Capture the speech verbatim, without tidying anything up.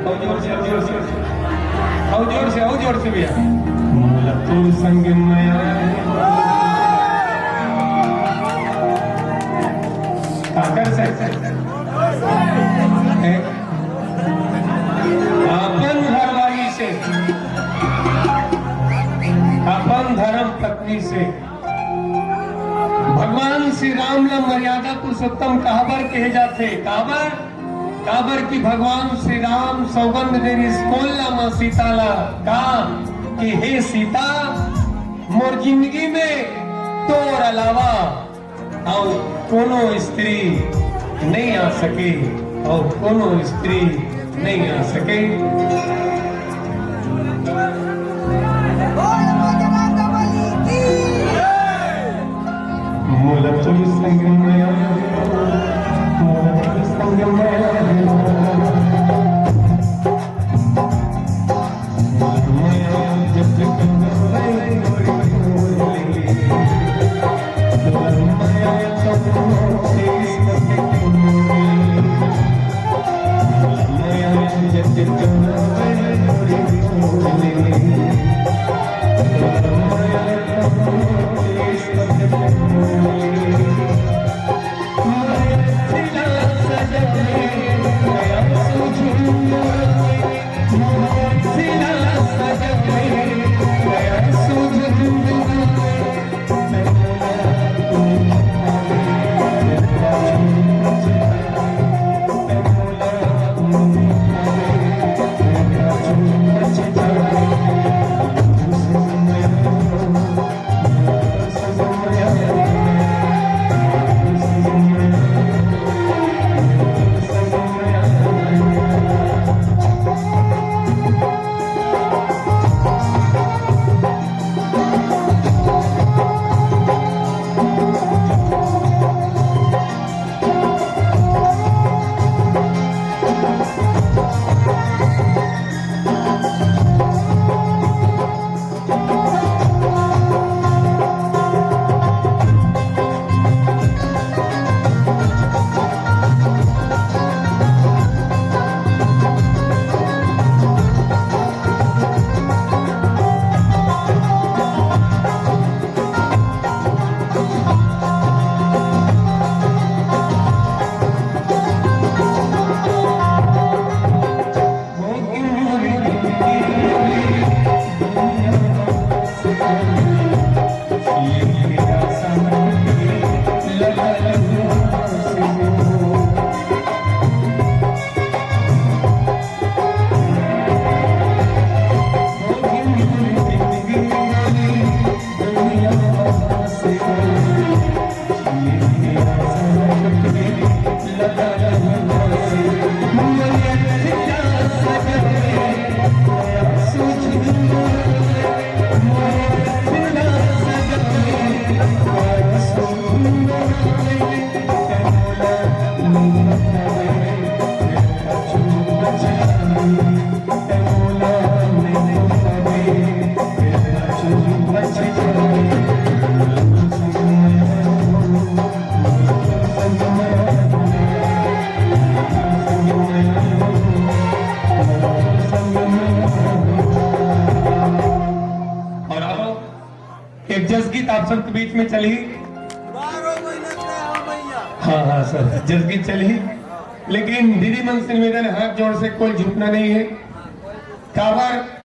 और जोर से, और जोर से, और जोर से, और जोर से भैया। मोला तोर संग मया हे। काकर से? हैं? अपन घरवाली से, अपन धर्म पत्नी से। भगवान श्री राम ला मर्यादा पुरुषोत्तम काबर कहे जाथे? काबर? काबर कि भगवान श्री राम सौगंध दे रिहिस कोन ला, माँ सीता ला, का कि हे सीता, मोर जिंदगी में तोर अलावा अउ कोनो स्त्री नहीं आ सके, अउ कोनो स्त्री नहीं आ सके। मोला तोर संग मया हे, मोला तोर संग मया हे। और अब एक जस गीत आप सबके बीच में चली। हाँ, हाँ सर, जस गीत चली, लेकिन दीदी मन से निवेदन है, हाथ जोड़ से कोई झुकना नहीं है। काबर